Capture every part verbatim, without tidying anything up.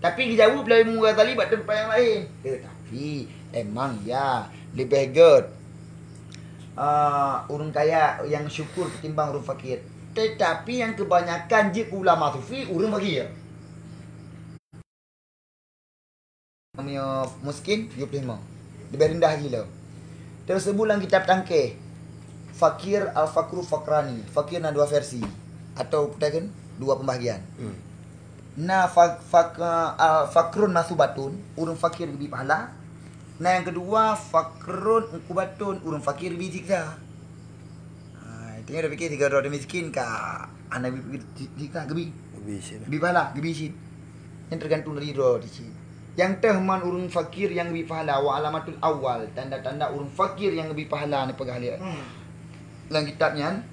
Tapi geujaweueb lé Imam Ghazali bak teumpat nyang laén. Tetapi emang ya leubeh gét, ah, ureuëng kaya nyang syukur ketimbang ureuëng fakir. Tetapi nyang keubanyakan jeuet keu ulama sufi ureuëng fakir. Namanya miskin tujuh puluh lima. Leubeh rendah gila. Teusebut lam kitab Tangkeh, fakir al-fakru fakrani. Fakir na dua versi. Atau peutakheun dua pembahagian. Hmm. Na fak-, fak-, al-fakrun masubatun, ureuëng fakir geubri pahala. Na nyang keudua, fakrun ukubatun, ureuëng fakir geubri siksa. Ha, itu nyoe dah fikir tiga droe miskin ka hana geubri siksa, geubri. Geubri siksa. Geubri pahala, geubri siksa. Yang tergantung dari droe di sini. Yang teuh man ureuëng fakir nyang geubri pahala, wa alamatul awal, tanda-tanda ureuëng fakir nyang geubri pahala neupeugah lé. Hmm. Lam kitab nyan,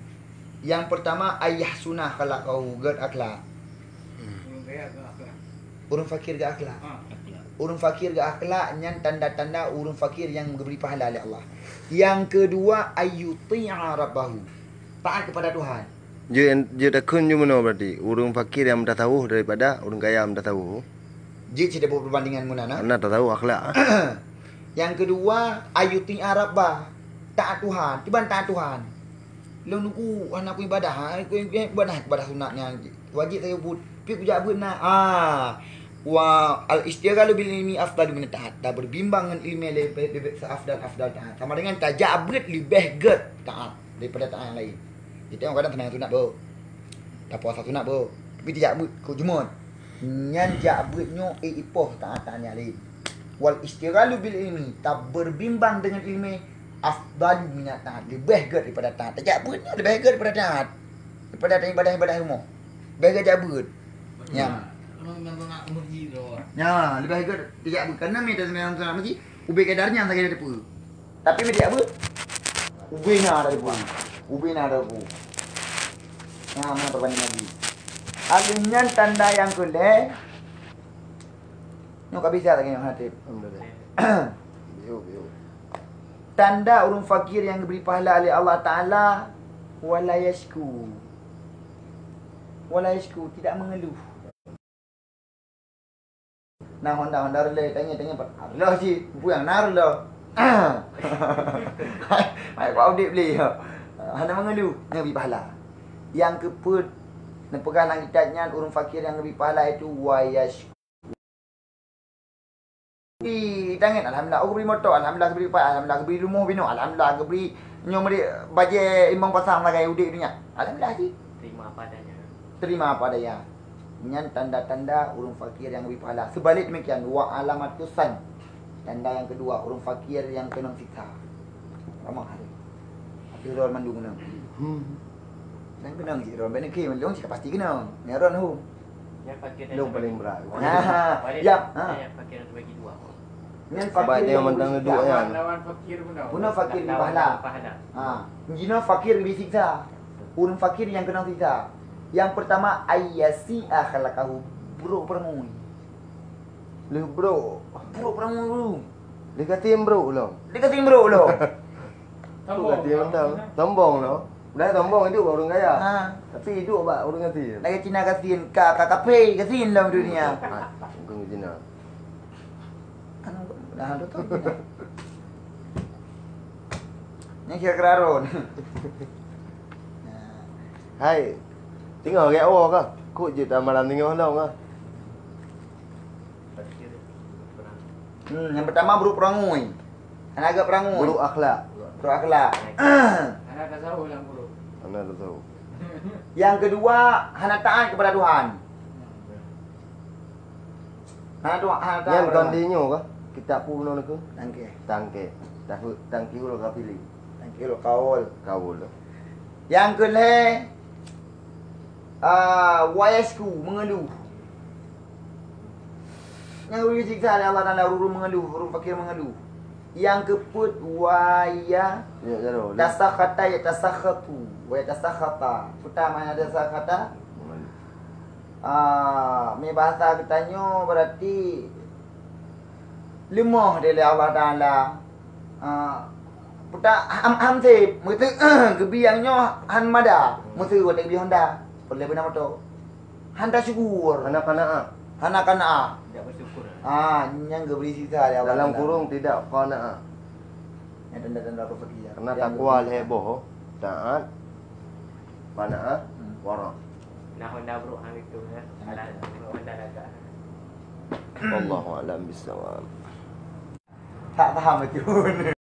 yang pertama, ayah sunah khalaqahu, gét akhlak. Hmm. Ureuëng fakir gét akhlak. Ureuëng fakir gét akhlak nyan tanda-tanda ureuëng fakir nyang geubri pahala lé Allah. Yang kedua, ayyuti'a rabbahu. Taat kepada Tuhan. Jeuet, jeuet takheun ju meunoe berarti, ureuëng fakir nyang meutasawuf daripada ureuëng kaya meutasawuf. Jeuet cit taboh perbandingan meunan, ha? Karena tasawuf akhlak. Yang kedua, ayyuti'a rabba. Taat Tuhan. Kiban taat Tuhan. Lôn nunggu hana ku ibadah, ha, ku ibadah, ibadah sunat nyan wajib saya buet. Pi kujak buet na. Ah. Wa al-isytighalu bil ilmi afdalu minat taat. Dan berbimbang ngon ilmu lebih, lebih seafdal-afdal taat. Sama dengan tajak buet lebih gét taat daripada taat yang lain. Kita kadang sembahyang sunat, Bu. Dah puasa sunat, Bu. Tapi tidak buet keu Jumaat. Nyan jak buet nyoe, eh, ipoh taat-taat nyang laén. Wal istighalu bil ilmi, ta berbimbang dengan ilmu, afdalu minat taat, leubeh gét daripada taat. Tajak buet nyoe leubeh gét daripada taat. Daripada taat ibadah-ibadah rumoh. Leubeh gét jak buet. Nyan. Nyan, leubeh gét tajak buet. Karena mita sembahyang sunat masjid, ubé kadar nyan sagai teupeu. Tapi meunyoe jak buet, ubé na ada bu. Ubé na ada bu. Nah, mana perbandingan lagi? Alun nyan tanda nyang keulhèe. Nyoe ka bisa lagèe nyoe, Hatib. Alhamdulillah. Biu, biu. Tanda ureueng fakir nyang geubri pahala lé Allah Taala, wala yasku. Wala yasku, tidak mengeluh. Na honda-honda reuloh, tanya-tanya pat. Ah, reuloh cit, peue nyang na reuloh. Hai, bak udép lé. Hana mengeluh, nyan geubri pahala. Nyang keupeuet, neupeugah lam kitab nyan, ureueng fakir nyang geubri pahala itu wa yasyku. Di tangan, alhamdulillah, oh, geubri moto, alhamdulillah, geubri pat, alhamdulillah, geubri rumoh binoe, alhamdulillah, geubri nyoe meuri bajèe limong pasang sagai udép dunia. Alhamdulillah cit. Terima apa adanya. Terima apa adanya. Nyan tanda-tanda ureueng fakir nyang geubri pahala. Seubalik demikian, wa alamatus san. Tanda nyang keudua, ureueng fakir nyang keunong siksa. Ramah hari. Tapi ron mandum keunong. Hmm. Dan keunong cit ron. Bèk neukheun, lôn cit pasti keunong. Nyan ron hom. Nyang fakir dan terbagi. Lôn paling brat. Nah, ya, ha. Nyang fakir dan terbagi dua. Nyan fakir nyang geubri siksa. Lawan fakir bunoe. Bunoe fakir geubri pahala. Lawan pahala. Ha. Jinoe fakir geubri siksa. Ureueng fakir nyang keunong siksa. Nyang peurtama, ayyasi'a khalaqahu, brok peurangui. Lheueh brok. Brok peurangui dulu. Lheueh gasien brok lom. Lheueh gasien brok lom. Sombong. Gasien mantong. Sombong lom. Dah sombong idup bak ureueng kaya. Ha. Tapi idup bak ureueng gasien. Lagèe Cina gasien, ka, ka kaphé gasien lom dunia. Ha, bukan Cina. Anu, dah tu tu. Nyang kira-kira ron. Hai, tinggal gaya awak kah? Kok je tak malam tinggal lom kah? Hmm, nyang peurtama brok peurangui. Hana agak peurangui. Brok akhlak. Brok akhlak. Hana tasawuf lam brok. Hana tasawuf. Nyang keudua, hana taat keupada Tuhan. Hana taat, hana taat keupada Tuhan. Nyang kon di nyoe kah? Kitab peue bunoe nyoe keuh? Tangkeh. Tangkeh. Tahu, tangkihul kafili. Tangkihul kaul. Kaul. Nyang keulhèe, ah, wa yasku, mengeluh. Nyang geubri siksa lé Allah Taala ureueng mengeluh, ureueng fakir mengeluh. Nyang keupeuet, wa ya tasakhata, ya tasakhatu, wa ya tasakhata. Peue makna tasakhata? Ah, mé bahasa geutanyoe berarti leumoh lé Allah Taala. Ah, peue ta-, ham, ham sép, meuteuk, geubri nyang nyoe han mada, meuseue watèe geubri honda, peureulèe beuna moto. Hana syukur. Hana qanaah. Hana qanaah. Tidak bersyukur. Ah, nyan geubri siksa lé Allah Taala. Dalam kurung tidak qanaah. Nyan tanda-tanda kufur. Karena takwa lhèe boh, taat, qanaah, wara'. Nah, Honda bro hang itu ya. Ada Honda lagak. Wallahu a'lam bissawab. Tak paham itu.